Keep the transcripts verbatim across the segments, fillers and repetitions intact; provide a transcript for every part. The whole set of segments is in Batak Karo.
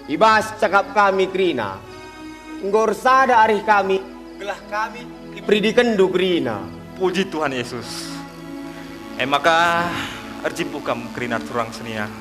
I bas cakap kami kerina, enggo ersada arih kami, gelah kami iperidikenndu kerina. Puji Tuhan Yesus. E maka, erjimpuh kam kerina turang senina.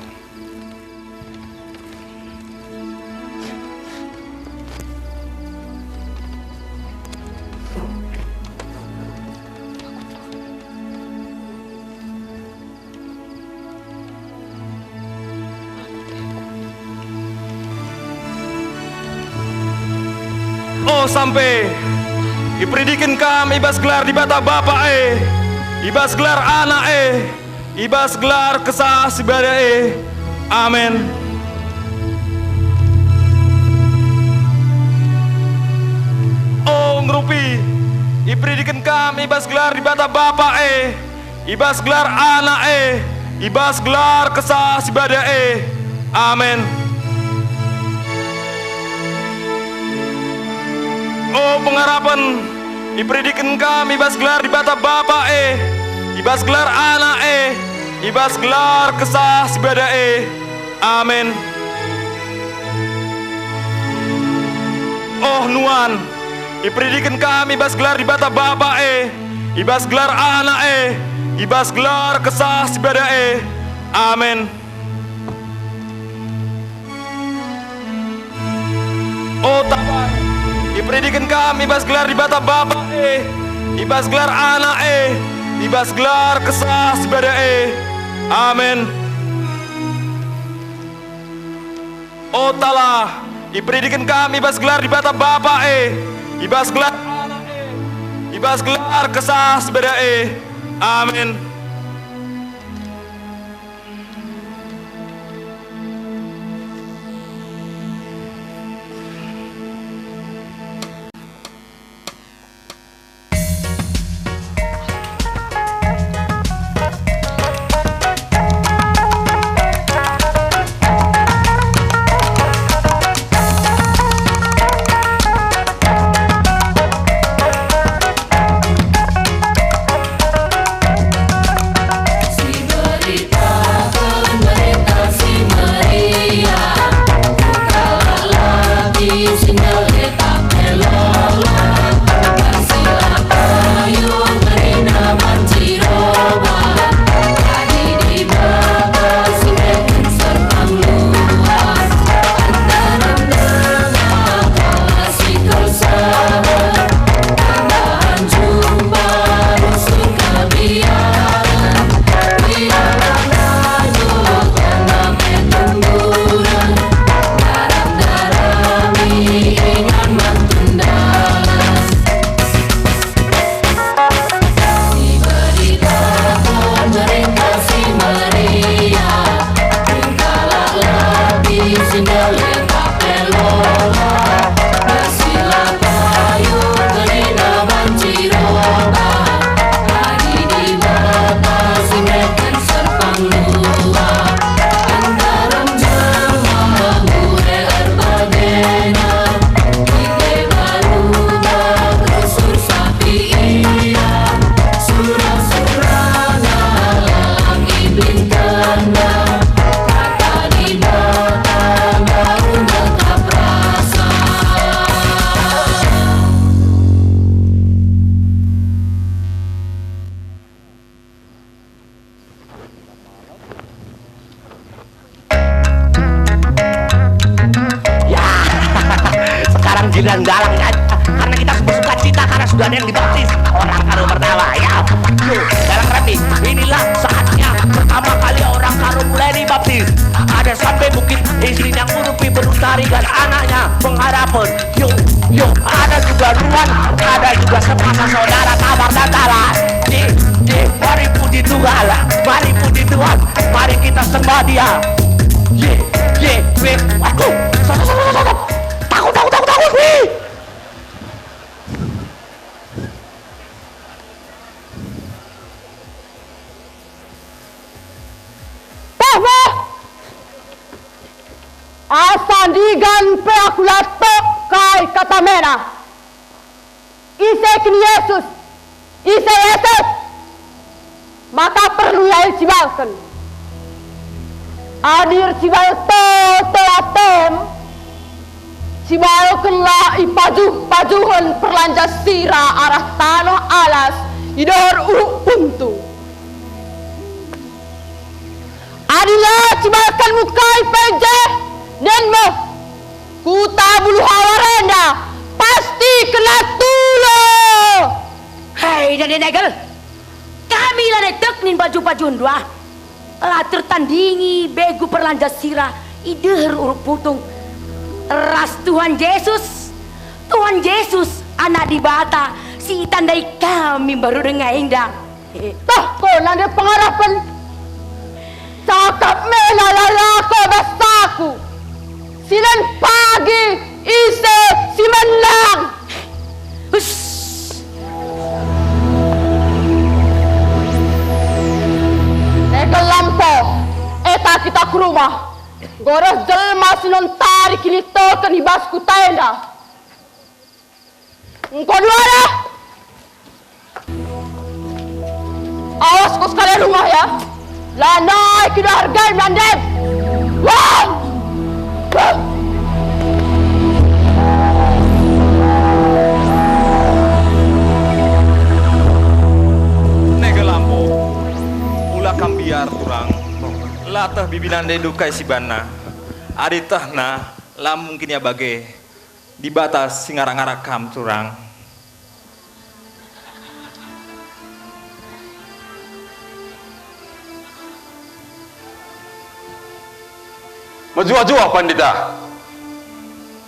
O sampe, iperidiken kam i bas gelar Dibata Bapa e, i bas gelar Anak e, i bas gelar Kesah Si Badia e. Amen. O ngerupi, iperidiken kam i bas gelar Dibata Bapa e, i bas gelar Anak e, i bas gelar Kesah Si Badia e. Amen. O pengarapen, iperidiken kam i bas gelar Dibata Bapa e, i bas gelar Anak e, i bas gelar Kesah Si Badia e. Amen. Oh nuan, iperidiken kam i bas gelar Dibata Bapa e, i bas gelar Anak e, i bas gelar Kesah Si Badia e. Amen. O taban, iperidiken kam i bas gelar Dibata Bapa e, i bas gelar Anak e, i bas gelar Kesah Si Badia e. Amen. O tala, iperidiken kam i bas gelar Dibata Bapa e, i bas gelar Anak e, i bas gelar Kesah Si Badia e. Amen. Ya, sekarang giliran dalang ya. Karena kita bersuka cita karena sudah ada yang dibaptis. Orang Karo pertama, ya. Yuk, dalang rapi. Inilah saatnya pertama kali orang Karo mulai dibaptis. Ada sampai bukit, istrinya ngurupi beruntari dan anaknya pengharapan. Yuk, yuk, ada juga nuan, ada juga sepasang saudara, kabar dan tala. Ye, ye, mari puji Tuhan, mari puji Tuhan, mari kita sembah Dia. Ye, ye, ye, aku, stop, stop, stop, stop, stop. Takut, takut, takut, takut, wih. Pah, pah! Asa ndigan pe aku la tek kai kata mena. Ise kin Yesus? Ise Yesus? Maka perlu ia ercibalken. Adi ercibal toto atem, Kenlah ipajuh-pajuhen perlanja sira arah tanoh alas i deher Uruk Puntung. Adi la cibalken mukai pe je, nen me, Kuta Buluh Awar enda pasti kena tule. Hei, Dane Negel, kami lanai tek nin pajuh-pajuhndu ah. La tertandingi begu perlanja sira i deher Uruk Puntung ras Tuhan Jesus. Tuhan Jesus, Anak Dibata, si itandai kami mbaru denga enda. Tah, kona nde pengarapen. Cakap me la lako bas aku. Sinen pagi ise si menang. Us. Negel Lampo, eta kita ku rumah. Enggo reh jelma si nontari kiniteken i bas kuta enda. Engko dua deh. Awas ku sekali rumah ya. Lanai kidohargai mendem. Wah! Wah! Negel Lampo, ula kam mbiar turang. La teh bibina nde ndukai si banna. Adi tehna, la mungkin ia bage. Dibata si ngarak-ngarak kam turang. Mejuah-juah, Pandita.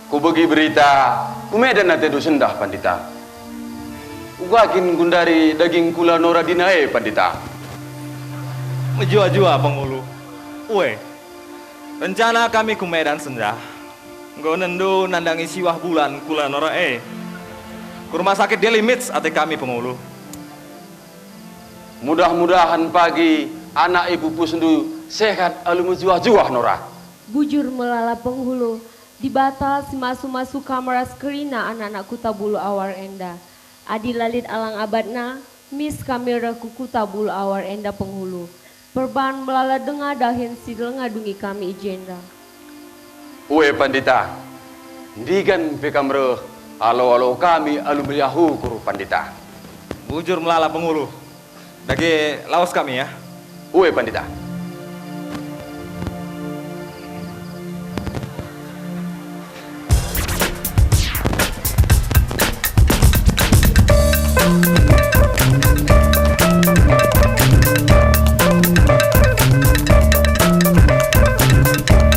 Kubegi berita, ku Medan atendu sendah, Pandita. Uga kin nggundari daging kula Nora Dina e, Pandita? Mejuah-juah, Pengulu. Ue, rencana kami ku Medan sendah. Enggo nendo nandangi siwah bulan kula Nora e. Ku rumah sakit Deli Mits ate kami, Pengulu. Mudah-mudahen pagi anak ipupusndu sehat alu mejuah-juah, Nora. Bujur melala, Pengulu, Dibata si masu-masu kam ras kerina anak-anak Kuta Buluh Awar enda. Adi la lit alang abatna, mis kami reh ku Kuta Buluh Awar enda, Pengulu. Perban melala denga dahin si langa dungi kami i jenda. Ue, Pandita, ndigan pe kam reh, alo-alo kami alu meriah ukur, Pandita. Bujur melala, Pengulu. Dage lawes kami, ya. Ue, Pandita.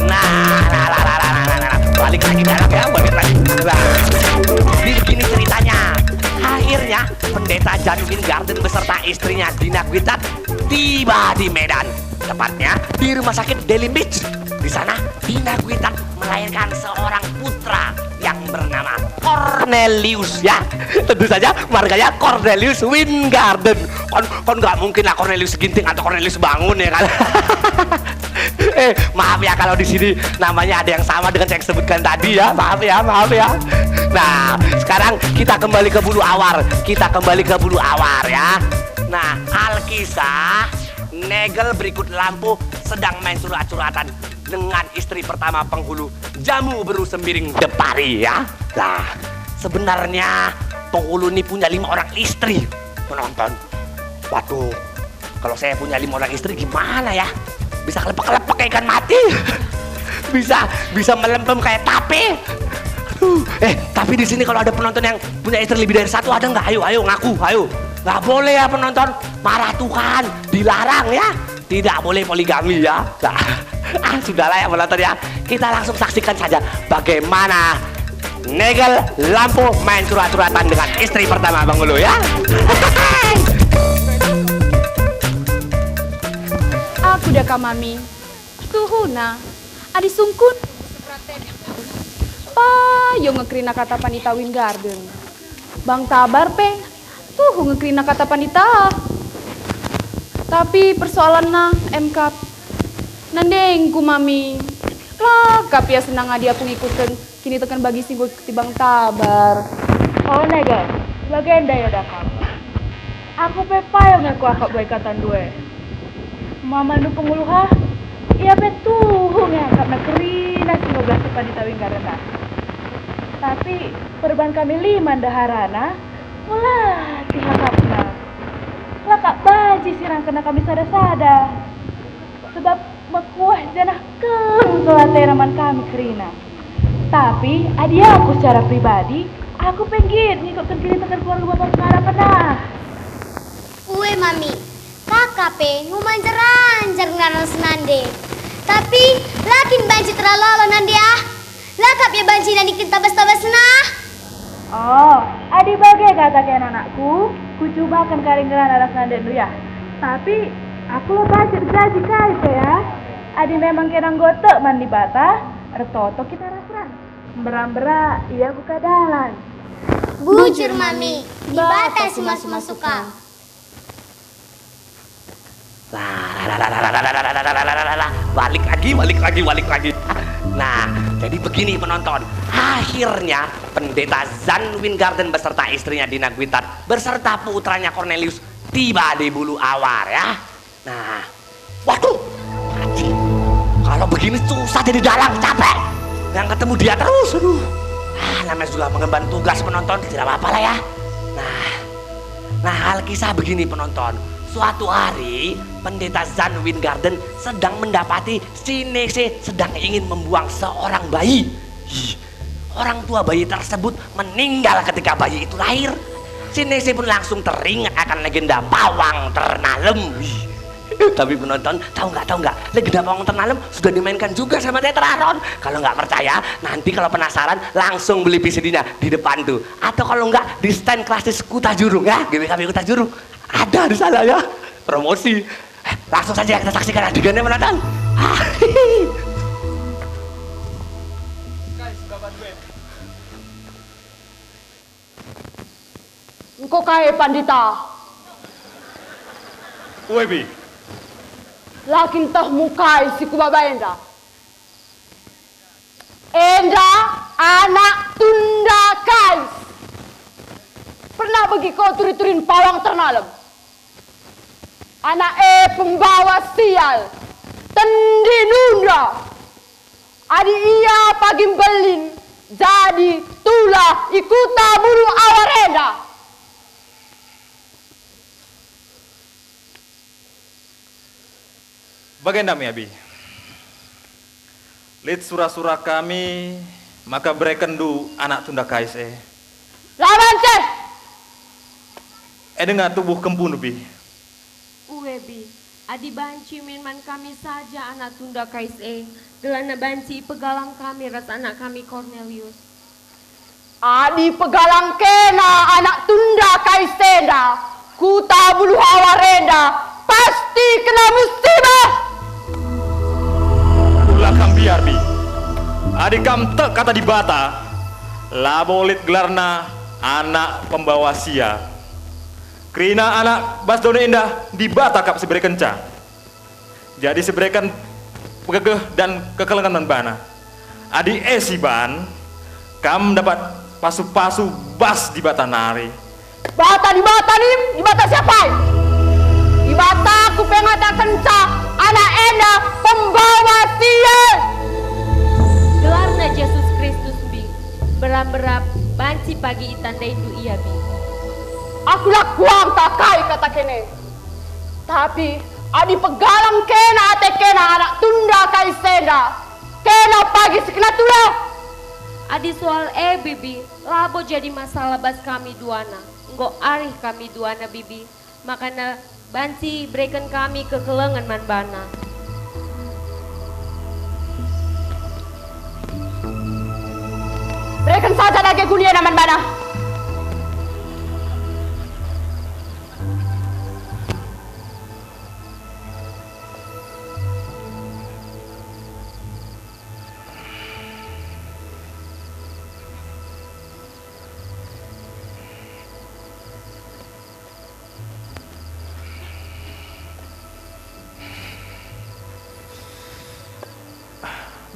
Nah, nah, nah, nah, nah, nah, nah, nah. Balik lagi dalam ya, balik lagi. Nah. Jadi begini ceritanya. Akhirnya, Pendeta Jan Weingarten beserta istrinya Dina Gwitat tiba di Medan, tepatnya di rumah sakit Deli Mits. Di sana, Dina Gwitat melahirkan seorang putra yang bernama Cornelius, ya. Tentu saja marganya Cornelius Weingarten. Kon, kon nggak mungkin lah Cornelius Ginting atau Cornelius Bangun, ya kan? Eh, maaf ya kalau di sini namanya ada yang sama dengan saya sebutkan tadi ya. Maaf ya, maaf ya. Nah, sekarang kita kembali ke Buluh Awar. Kita kembali ke Buluh Awar ya. Nah, alkisah, Negel berikut Lampo sedang main curat-curatan dengan istri pertama Pengulu, Jamu Beru Sembiring Depari ya. Nah, sebenarnya Pengulu ini punya lima orang istri, penonton. Waduh, kalau saya punya lima orang istri gimana ya? Bisa kelepek-kelepek kayak ikan mati. Bisa, bisa melempem kayak tape. Aduh, eh, tapi di sini kalau ada penonton yang punya istri lebih dari satu, ada nggak? Ayo, ayo, ngaku, ayo. Nggak boleh ya, penonton. Marah Tuhan, dilarang ya. Tidak boleh poligami ya. Nah, ah, sudahlah ya, penonton ya. Kita langsung saksikan saja bagaimana Negel Lampo main curat-curatan dengan istri pertama Bang Ulu ya. Aku dah kamami. Tuhuna, adi sungkun. Payo nge kerina kata Pandita Weingarten. Bang Tabar pe, tuhu nge kerina kata Pandita. Tapi persoalanna, M K P. Nandengku, Mami. La kap ia senang adi aku ngikutken kiniteken bagi si enggo ikutken Bang Tabar. O Negel, bagenda ia dah kam. Aku pe payo nge kuakap buai katandu e. Mamandu Pengulu ha, ia pe tuhu nge akapna kerina si enggo belas si Pandita Weingarten. Tapi perban kami lima ndeharana, mula sihakapna. La kap banci sirangkenna kami sada-sada. Sebab mekuah janah keleng kal atena man kami kerina. Tapi adi aku secara pribadi, aku pe nggit ngikutken kiniteken keluarga bapa pengarapen ah. Ue mami, kaka pe ngumanjar-anjar ngerana ras nande. Tapi la kin banci terlalu-lalu nande ah. La kap ia banci naniken tabas-tabasna. Oh, adi bage kata ken anakku, kucubaken kari ngerana ras nandendu ya. Tapi aku la banci erjanji kai pe ya. Adi memang kena nggo tek man Dibata, ertoto kita ras-ras. Mbera-mbera ia buka dalan. Bujur mami, Dibata si masu-masuka. Balik lagi, balik lagi, balik lagi. Nah, jadi begini penonton. Akhirnya Pendeta Zan Weingarten beserta istrinya Dina Guitat beserta putranya Cornelius tiba di Bulu Awar ya. Nah, waduh, anjing. Kalau begini susah jadi dalang, capek. Yang ketemu dia terus, aduh. Ah, namanya juga mengemban tugas penonton, tidak apa-apa lah ya. Nah, nah hal kisah begini penonton. Suatu hari, Pendeta Zan Weingarten sedang mendapati si Nese sedang ingin membuang seorang bayi. Ih, orang tua bayi tersebut meninggal ketika bayi itu lahir. Si Nese pun langsung teringat akan legenda pawang ternalem. Wih. Tapi penonton, tahu nggak, tahu nggak, legenda pawang ternalem sudah dimainkan juga sama Teater Aron. Kalau nggak percaya, nanti kalau penasaran, langsung beli V C D-nya di depan tuh. Atau kalau nggak, di stand klasis Kuta Jurung ya, G B K P Kuta Jurung. Ada di sana ya, promosi. Eh, langsung saja kita saksikan adegannya, penonton. Engko kai, Pandita? Ue bi. La kin teh mukai si kubaba enda? Enda anak tunda Kais. Pernah begi ko turi-turin pawang ternalem? Anak e pembawa sial, tendi nunda. Adi ia pagi mbelin jadi tulah i kuta Bulu Awar enda. Bagenda me, Abi. Lit sura-sura kami maka berekenndu anak tunda Kais e. La banci! E denga tubuh kempundu, Bi. Ue, Bi, adi banci min man kami saja anak tunda Kais e, gelarna banci ipegalang kami ras anak kami Kornelius. Adi pegalang kena anak tunda Kais enda, kuta Buluh Awar enda pasti kena musibah! Ula kam mbiar, Bi. Adi kam tek kata Dibata, labo lit gelarna anak pembawa sial. Kerina anak bas doni enda Dibata kap si berekenca. Jadi sibereken pegegeh dan kekelengen man bana. Adi e siban, kam ndapat pasu-pasu bas Dibata nari. Bata Dibata nim, Dibata siapai? Dibata kupengatakenca anak enda pembawa sial. Gelarna Jesus Kristus, Bi, mbera-mbera banci pagi itandaindu ia, Bi. Aku la kuangka kai kata kene. Tapi adi pegalang kena ate kena anak tunda Kais enda, kena pagi si kena tulah. Adi soal e, Bibi, labo jadi masalah bas kami duana. Enggo arih kami duana, Bibi. Makana banci bereken kami kekelengen man bana. Bereken saja dage guni ena man bana.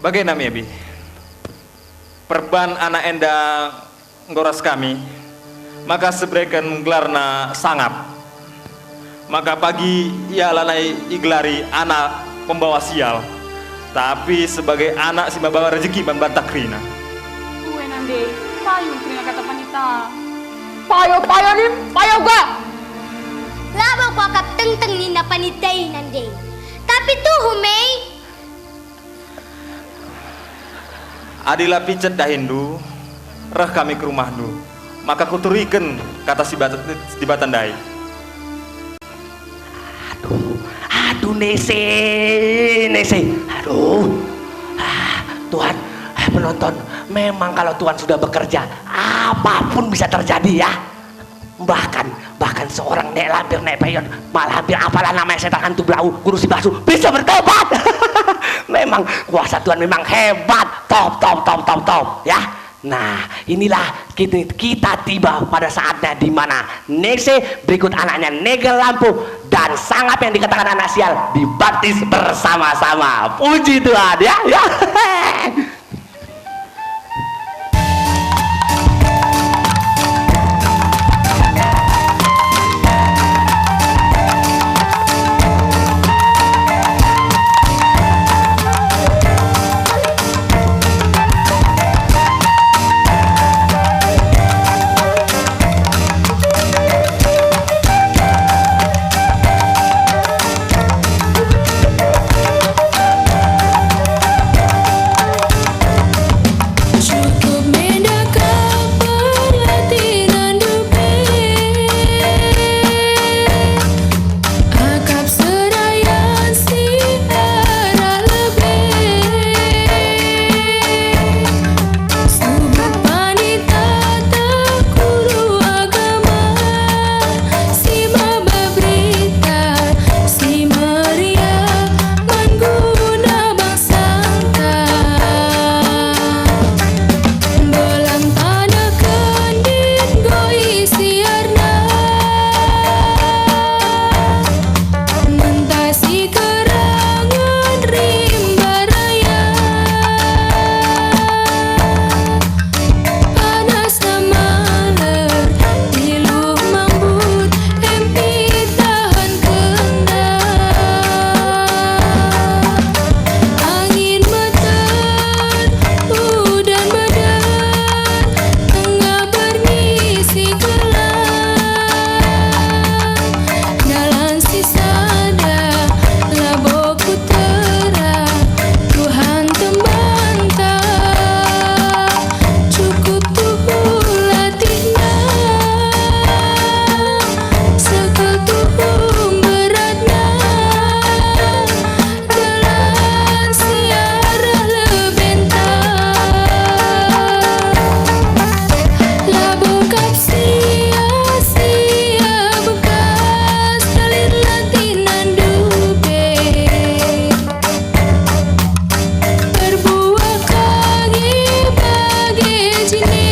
Bage nami, Abi. Perban anak enda enggo ras kami, maka sibereken gelarna Sangap. Maka pagi ia lanai igelari anak pembawa sial, tapi sebagai anak si maba rejeki man banta kerina. Ue nande, Payo, payo nim, payo ga. Labo kuakap tengteng nina panita i nande. Tapi tuhu me. Adi la picet dahinndu, reh kami ku rumahndu, maka kuturiken kata si Dibata, si Dibata ndai. Aduh, aduh, Nese, Nese, aduh. Ah, Tuhan, ah, penonton, memang kalau Tuhan sudah bekerja, apapun bisa terjadi, ya. Bahkan, bahkan seorang nek lampir, nek peyon, mak lampir, apalah namanya setan hantu belau, guru si basu, bisa bertobat. Memang kuasa Tuhan memang hebat. Top, top, top, top, top, ya. Nah, inilah kita, kita tiba pada saatnya di mana Nese berikut anaknya Nege Lampu dan Sangap yang dikatakan anak sial dibaptis bersama-sama. Puji Tuhan, ya, ya. Cukup mendakap perlatinandu pe, akap serayan si arah lebe. Subuk panita tah guru agama, si maba berita si meriah man guna bangsanta. Mbelang taneh kendit enggo isiarna, mentasi kerangen rimba raya. Panasna maler, iluh mambut, empi tahan kenda. Angin meter, udan meder, tengah berngi si gelap. Dalan si sada labo kutera, Tuhan tembanta. Cukup tuhu latihna, sekel tuhu beratna. Dalan si arah lebenta, labo kap sia-sia bekas, talin latinandu pe. Erbuah kage bage jine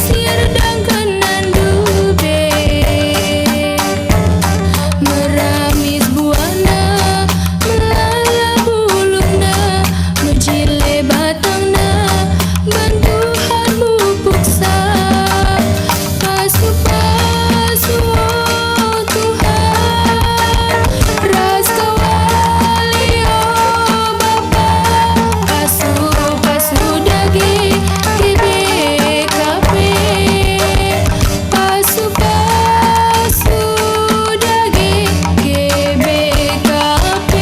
si erdangkennandu pe. Meramis buahna, melala bulungna, mejile batangna, ban Tuhan mupuksa. Pasu-pasu, o Tuhan, ras kawali, o Bapa. Pasu-pasu dage G B K P. Pasu-pasu dage G B K P.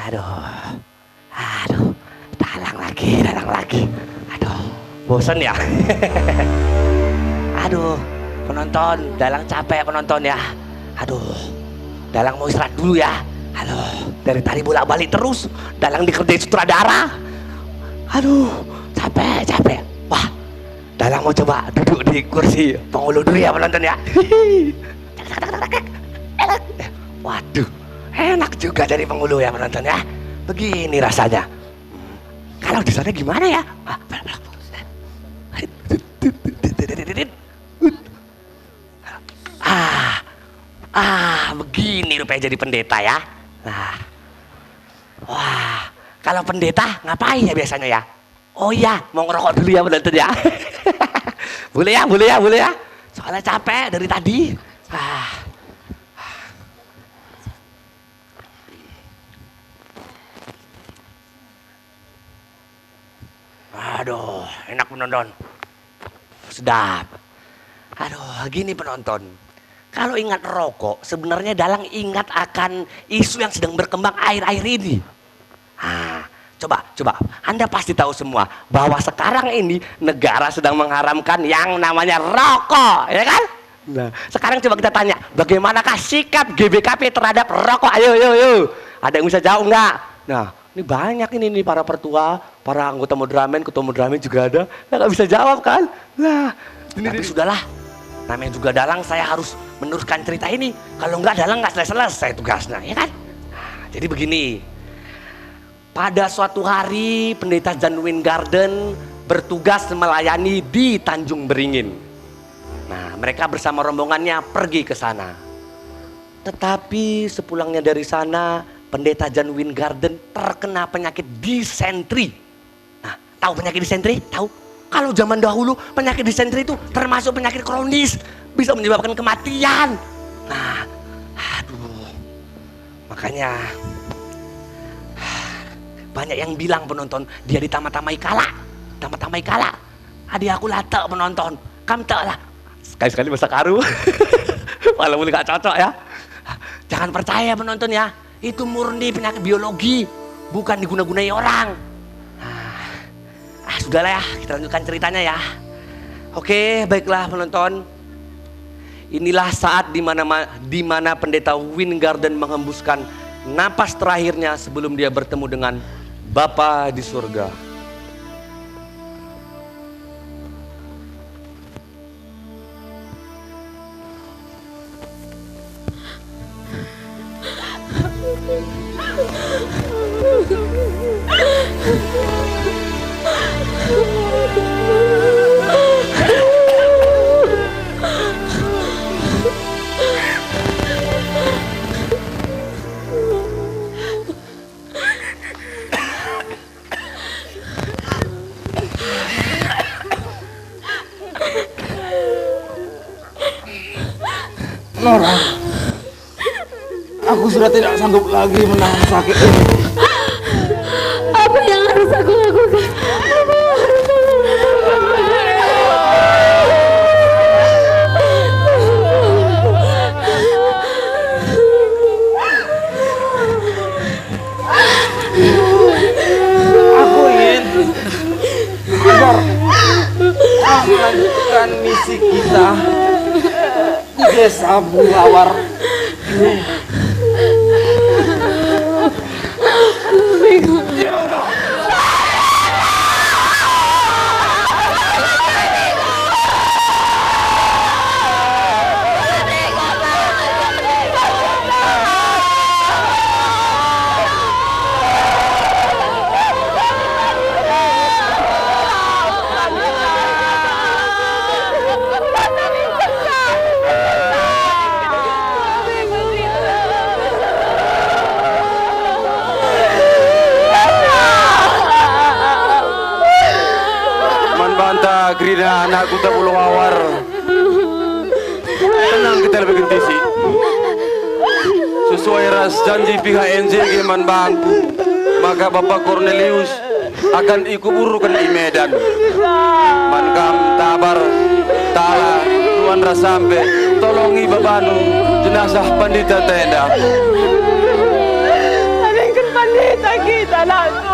Aduh, aduh, dalang lagi, dalang lagi. Aduh, bosen ya. Aduh, penonton, dalang capek penonton ya. Aduh, dalang mau istirahat dulu ya. Aduh, dari tadi bolak-balik terus, dalang dikerjai sutradara. Aduh, capek, capek. Wah, dalang mau coba duduk di kursi penghulu dulu ya penonton ya. Waduh, Enak juga jadi penghulu ya, penonton ya. Begini rasanya. Hmm, kalau di sana gimana ya? Ah, ah, ah, begini rupanya jadi pendeta ya. Nah, wah, kalau pendeta ngapain ya biasanya ya? Oh iya, mau ngerokok dulu ya, penonton ya. Boleh ya, boleh ya, boleh ya. Soalnya capek dari tadi. Ah. Aduh, enak, penonton. Sedap. Aduh, gini, penonton. Kalau ingat rokok, sebenarnya dalang ingat akan isu yang sedang berkembang akhir-akhir ini. Ah, coba, coba. Anda pasti tahu semua bahwa sekarang ini negara sedang mengharamkan yang namanya rokok, ya kan? Nah, sekarang coba kita tanya, bagaimanakah sikap G B K P terhadap rokok? Ayo, ayo, ayo. Ada yang bisa jawab nggak? Nah, ini banyak ini nih, para pertua, para anggota Mudramen, ketua Mudramen juga ada. Nah, nggak bisa jawab kan? Nah, ini. Tapi sudahlah, namanya juga dalang, saya harus meneruskan cerita ini. Kalau nggak, dalang nggak selesai-selesai tugasnya, ya kan? Nah, jadi begini, pada suatu hari Pendeta John Weingarten bertugas melayani di Tanjung Beringin. Nah, mereka bersama rombongannya pergi ke sana. Tetapi sepulangnya dari sana, Pendeta John Weingarten terkena penyakit disentri. Nah, tahu penyakit disentri? Tahu? Kalau zaman dahulu, penyakit disentri itu termasuk penyakit kronis, bisa menyebabkan kematian. Nah, aduh. Makanya, banyak yang bilang, penonton, dia ditama-tamai kalak. Tama-tamai kalak. Adi aku la tek, penonton. Kam tek lah. Sekali-sekali bahasa Karu. Malah mulai gak cocok ya. Jangan percaya, penonton ya. Itu murni penyakit biologi. Bukan diguna-gunai orang. Ah, ah, sudahlah ya, kita lanjutkan ceritanya ya. Oke, baiklah, penonton. Inilah saat di mana ma-, di mana Pendeta Weingarten menghembuskan napas terakhirnya sebelum dia bertemu dengan Bapa di surga. Nora, aku sudah tidak sanggup lagi menahan sakit ini. Apa yang harus aku lakukan? Apa yang harus aku lakukan? Aku ingin agar kau melanjutkan misi kita di desa Bulawar. Man banta kerina anak kuta Pulau Awar. Tenang kita lebih gentisi. Sesuai ras janji pihak N J G man bangku, maka Bapak Cornelius akan ikuburken i Medan. Man kam Tabar, Tala, Nuan ras Sampe, tolongi babandu jenazah Pandita Tenda. Palingken Pandita kita, anakku.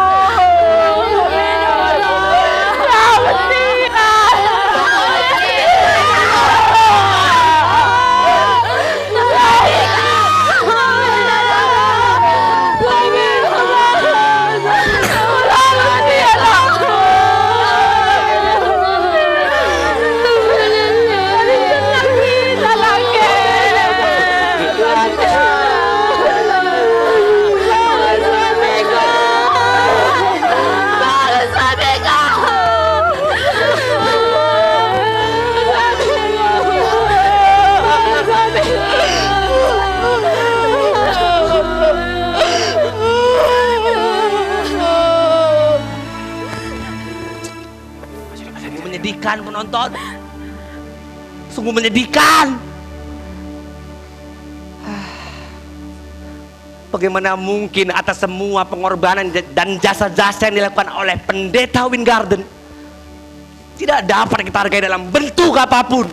Kan penonton, sungguh menyedihkan. Bagaimana mungkin atas semua pengorbanan dan jasa-jasa yang dilakukan oleh Pendeta Weingarten tidak dapat kita hargai dalam bentuk apapun?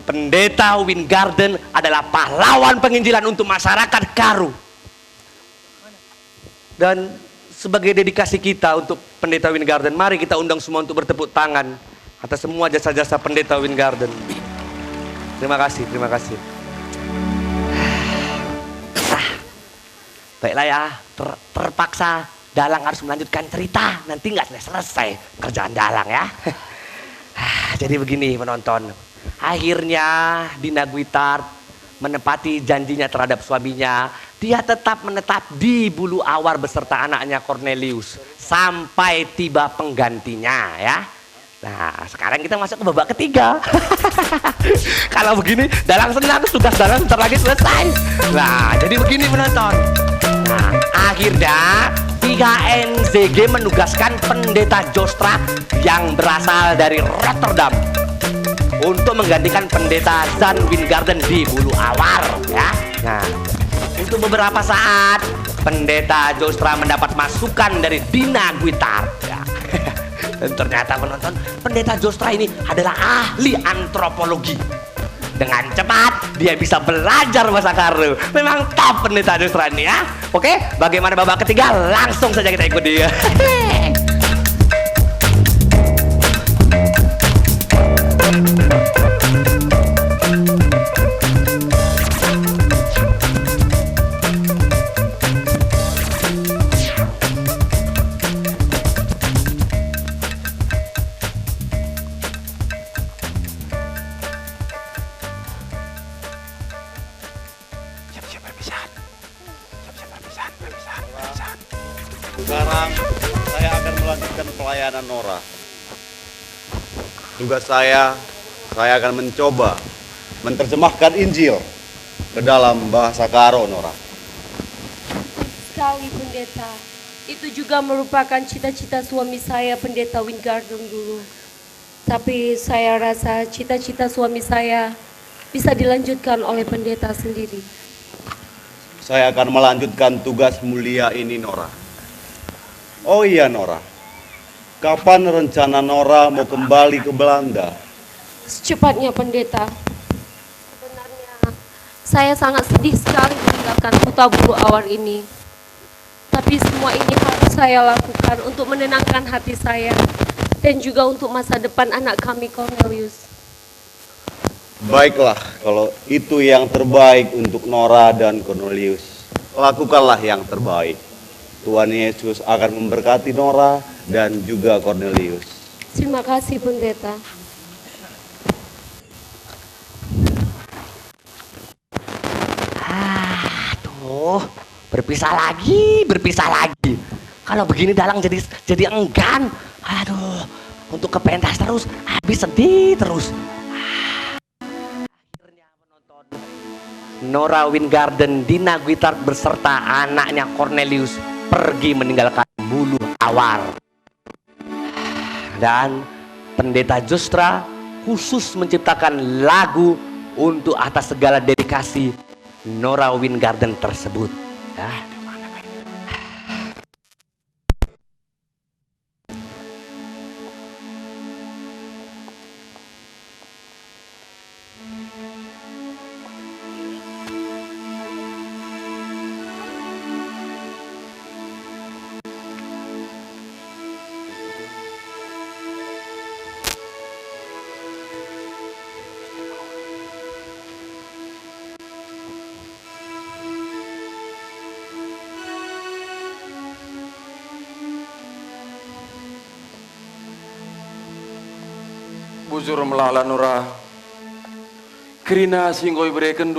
Pendeta Weingarten adalah pahlawan penginjilan untuk masyarakat Karo. Dan sebagai dedikasi kita untuk Pendeta Weingarten, mari kita undang semua untuk bertepuk tangan atas semua jasa-jasa Pendeta Weingarten. Terima kasih, terima kasih. Ah, baiklah ya, ter- terpaksa Dalang harus melanjutkan cerita, nanti nggak selesai-selesai kerjaan Dalang ya. Ah, jadi begini penonton, akhirnya Dina Guitart menepati janjinya terhadap suaminya. Dia tetap menetap di Bulu Awar beserta anaknya Cornelius sampai tiba penggantinya ya. Nah, sekarang kita masuk ke babak ketiga. Kalau begini, Dalang senang, tugas Dalang sebentar lagi selesai. Nah, jadi begini penonton. Nah, akhirnya tiga N Z G menugaskan Pendeta Jostra yang berasal dari Rotterdam untuk menggantikan Pendeta Jan Weingarten di Bulu Awar, ya. Nah, untuk beberapa saat Pendeta Jostra mendapat masukan dari Dina Guitart, ya. Dan ternyata penonton, Pendeta Jostra ini adalah ahli antropologi. Dengan cepat dia bisa belajar bahasa Karo. Memang top Pendeta Jostra ini ya. Oke, bagaimana babak ketiga? Langsung saja kita ikuti. Siap-siap perpisahan. Siap-siap perpisahan, perpisahan, perpisahan. Sekarang saya akan melanjutkan pelayanan Nora. Tugas saya, saya akan mencoba menerjemahkan Injil ke dalam bahasa Karo, Nora. Sekali, Pendeta. Itu juga merupakan cita-cita suami saya, Pendeta Weingarten, dulu. Tapi saya rasa cita-cita suami saya bisa dilanjutkan oleh pendeta sendiri. Saya akan melanjutkan tugas mulia ini, Nora. Oh iya, Nora. Kapan rencana Nora mau kembali ke Belanda? Secepatnya, Pendeta. Sebenarnya, saya sangat sedih sekali meninggalkan kota Bulu Awar ini. Tapi semua ini harus saya lakukan untuk menenangkan hati saya dan juga untuk masa depan anak kami, Cornelius. Baiklah, kalau itu yang terbaik untuk Nora dan Cornelius, lakukanlah yang terbaik. Tuhan Yesus akan memberkati Nora dan juga Cornelius. Terima kasih, Pendeta. Aduh, berpisah lagi, berpisah lagi. Kalau begini Dalang jadi jadi enggan. Aduh, untuk ke pentas terus, habis sedih terus. Akhirnya penonton, Nora Weingarten, Dina Guitart beserta anaknya Cornelius pergi meninggalkan Bulu Awar. Dan Pendeta Jostra khusus menciptakan lagu untuk atas segala dedikasi Nora Weingarten tersebut. Ya. Bujur melala Nora, kerina si enggo iberekenndu